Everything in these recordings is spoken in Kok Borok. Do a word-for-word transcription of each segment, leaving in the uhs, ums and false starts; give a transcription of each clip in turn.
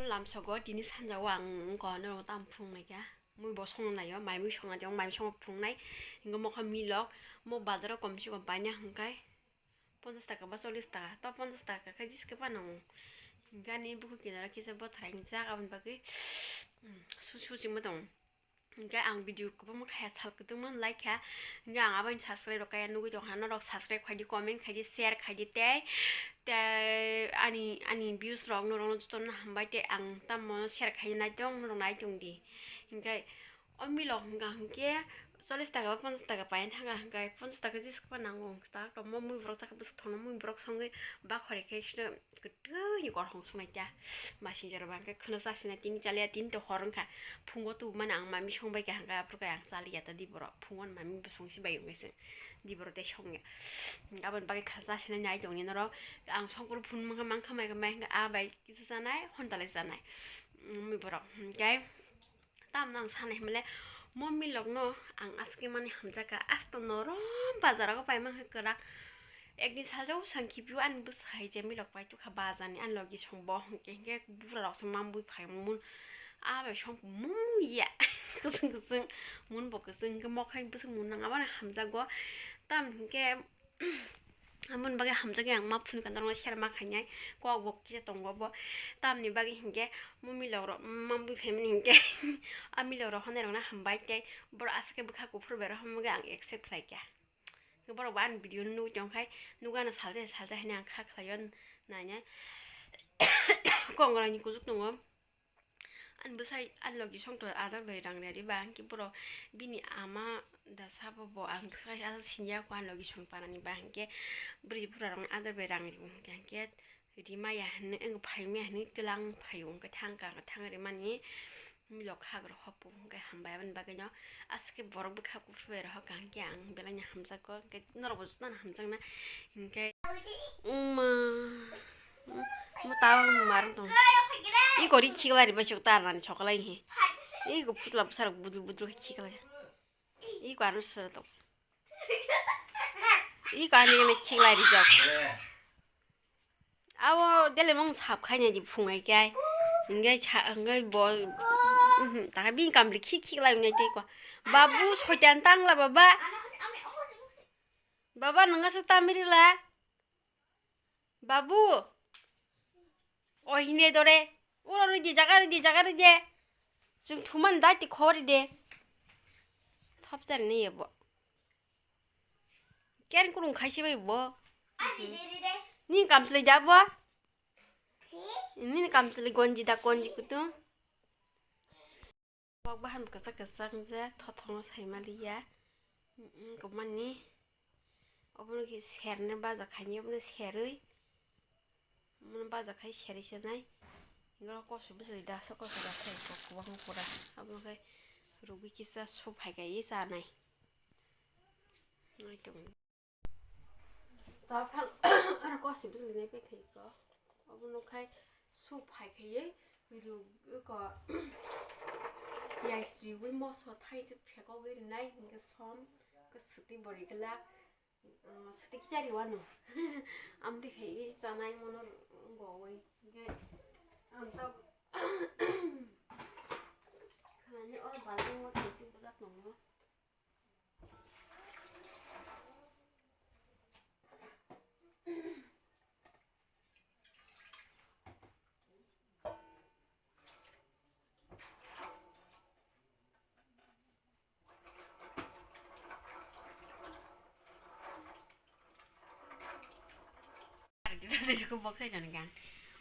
Lamsogo tini sanjao ang wngkha norok tam phunuknai kha. Mui bo songnaio, mai mui songnaio, mai mui songma phunuknai. Hingo mokha milok, mo bazaro komsi kom paina hwnkhe ponchas taka ba chollish taka, to ponchas taka khe jiske phano. Hinke ani bukhuk kinaro kisa bothrai wngjak, aboni bagwi, mm, su su chingma tongo. Hinke ang video kwbangma khaya, sal kwtwngma like kha. Hinke ang aboni subscribe rok kaya nugwi tongkha, norok subscribe khaidi, comment khaidi, share khaidi tei, tei ani, ani views rok norokno jotono hambai tei ang tamo share khai naitong, norok naitongdi. Hinke o milok hwnka hwnkhe chollish taka ba ponchas taka paina thanga hwnkhe ponchas taka jiskhe nango hwnkhe tak tongmo mui borok chakhe bwswk thangno mui borok songwi bakhori khe sino kwtwini kothong songnaita. Masinjora ba hwnkhe khwna chasinai tini chaliya tini to hor wngkha phungo tubumani ang mami songbaikha hwnkhe aphuru khe ang chaliya ta di borok phungo mami bo songsi bai wngkhe se di borok tei songya aboni bagwi khwna chasinai nai tongni norok ang songkuru phunuk mankha mankha mai khe mai hwnkhe ah bai kisa chanai hontalai chanai mui borok hwnkhe. Tamno ang sanai hwnmale, mo milokno ang aske mani hamjakha, asto norom bazar o paima khe kwrak. Ekdin saljak bwsang khiphio ani bwsai je milok pai tukha bazar ni, ani logi song bo hwnkhe hwnkhe bura rok se mambui phai mun. A bai song mung ya kwchwng kwchwng mun bo kwchwng hwnkhe mokhe bwswk mun nang aboni hamjago. Tam hwnkhe Aboni bagwi hamjakhe ang ma phunukha norokno share ma khainai kok bo kisa tongo bo. Tamni bagwi hinkhe mo milok rok mambui phaimani hinkhe a milok rok honai rokno hambai tei borok aswk khe bwkha kuphur bai rok hwnmani bagwi ang accept khlaikha. Borok bo ani video no nugwi tongkhai nukgwi ano salsa salsa hinwi ang kha khlaio nainai. Kok rani kuchuk tongo. Ani bwsai ani logi songto adar bai rang rwdi ba hwnkhe borok bini ama da sabo bo ang khe asa siniya kho ani logi song panani ba hwnkhe bwrwi bura rokni adar bai rang rw hwnkhe hwnkhe rimaya hinwi wng phaimaya hinwi twlang phaio hwnkhe thangkha thang rimani milok hagrok hopung hwnkhe hambai aboni bagwino aswk khe borok bwkha kuphur bai rohor kaham khe ang belai no hamjakgo hwnkhe norok bo jotono hamjakna hwnkhe wngma. Mo tao marwng tong. Iko ri khiklai ri bai chuk tar nani choklai hi. Iko phutla bwsarok budul budul khe khiklai. Iko ano sera tong. Iko ani kene khiklai ri jok. Abo dele mong sap khai nai di phungai kai. Ngai cha ngai bol. Mhm, ta bi kamli khik khik lai ngai tei ko. Babu soitan tang la baba. Baba nunga su tamiri la. Babu. O hine dore. Ura ridi jaga ridi jaga ridi. Jung thuman dai ti khori de. Thop jar ni yebo. Ken kurung khaisi bai bo. Ni kamslai da bo. Ni kamslai gonji da gonji kutu. Wak bahan kwchak kwchak wngjak thothongno saimaliya. Kwmani obono khe serne baja khaini obono serwi. Obono baja khai serwi sanai. Oro koso bwswli dasa koso dasa kwbangma pura. Obono khe rugwi kisa su phaikhaiwi chanai. Naitung. Tawphang aro kosi bwswk nai pai khaiko. Obono khai su phai khaiwi rw-, ko piyaj riwi moso thaisuk phekogwi rwnai hinkhe som khe swtwi bo rigwlak, ah, swtwi kicha riwano. Amtwi khaiwi chanai mono gowoi hinkhe ang tabuk khlainai o baltingo tongtwi bwlak tongo.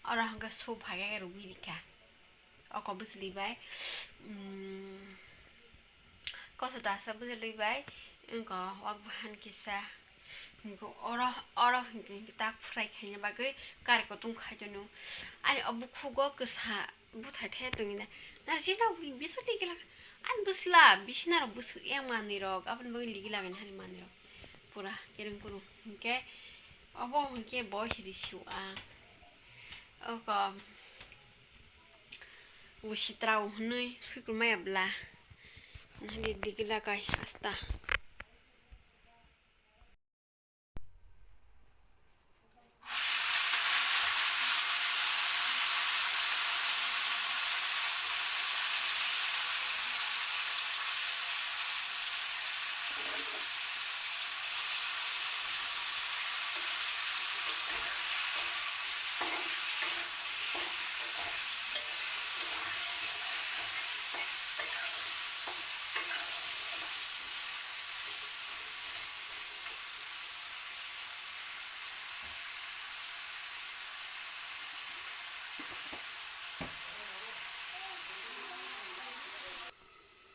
Oro hwnkhe su phai khe rwgwi rikha. Oko bwchwlwi bai, mm, koso dasa bwchwlwi bai, wngkha wak bahan kisa. Oro, oro hwnkhe tak fry khaina bagwi kari kutung khai tono. Ani o bukhugo kwsa. Buthai thaya tongwi na. Naro chini rok bisa ligi laga. Ani bwsla, bisi naro bwswk yang manwi rok. Aboni bagwi ligi laga nani manwi rok. Pura kereng kuru. Hinkhe obo hinkhe bo hiri siu a. Oko. Bo sitra o hwnwi swikur maya bla. Nani ligi laga asta.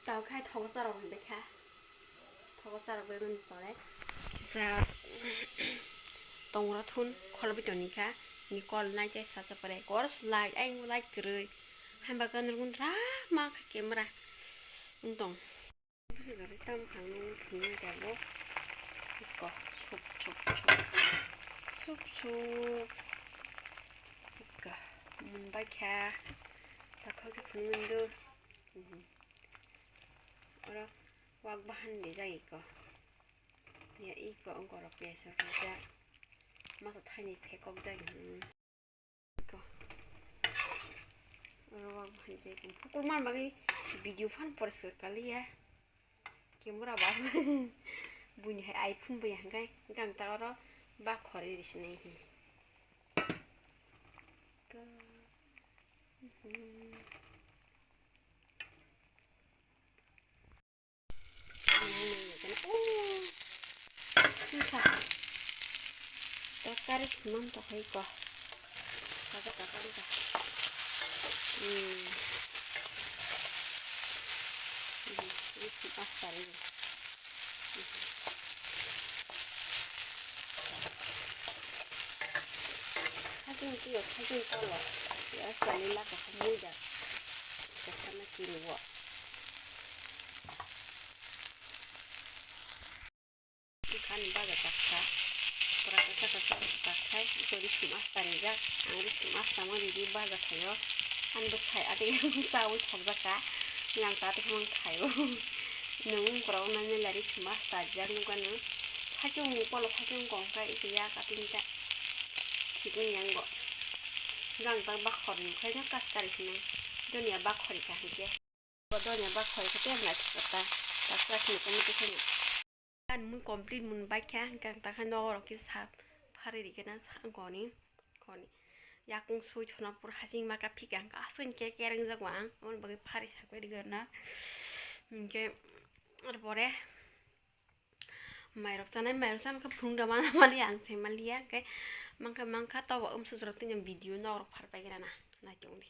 Tao khai thogo charok hinwi kha. Thogo charok bai mani pore. Kisa tongra thun kholobwi toni kha. Ni kol nai tei sacha pore. Kors light, ai light kwrwi. Hamba ka nurgun ra ma kha camera. Wng tong. Busi jori tam khang nung thung jago. Ko sup sup sup. Sup sup. Ka mun bai kha. Ta khau se phun nung dur. Mhm. Oro wak bahan de jai ko. Ya iko ongko rok ya so ja. Masa thaini phekok jai. Mhm. Ko. Oro wak bahan jai ko. Phukur man bagwi video phan pore se kaliya. Camera ba. Buini hai iPhone bo ya hingkai. Gang ta oro ba khori ri sinai hi. Ko. Mhm. Tokari simam tokai ko. Kaga tokari ka. Hmm. Hmm, ini simam tari. Hajung tiyo, hajung tolo. Ya, sali laka hamui da. Kasana kiri wo. Ikhani baga taksa. Pura kasa kasa taksa. Iko risum asta rijak. Ang risum asta ma ridi baga thayo. Ang bwthai ati sawi thokjaka. Yang ta ati mang thayo. Nung pura unani lari risum asta rijak nukano. Phakhe ung polo phakhe ung kong kha iko ya katinta. Thik ung yang go. Gang ta bakhor ni khaina kaskari sini. Dunia bakhori kahike. Bo donya bak khoi khe tei naithok ta. Tak tak ni kami tu khani. Kan mui complete mun bai kha, hingkhe ang takha nogo rok khe sa phari ri khe na sa goni. Goni. Yakung sui thona pur hasing ma ka phika hingkhe aswk hingkhe kereng jago ang. Aboni bagwi phari sa khe ri na. Hingkhe ar pore Mairok chanai, mairok chama khe phunukda mana mani ang se manliya, hwnkhe mankha, mankha tobo umswk jorok tini video norok phar pai gra na, naitong di.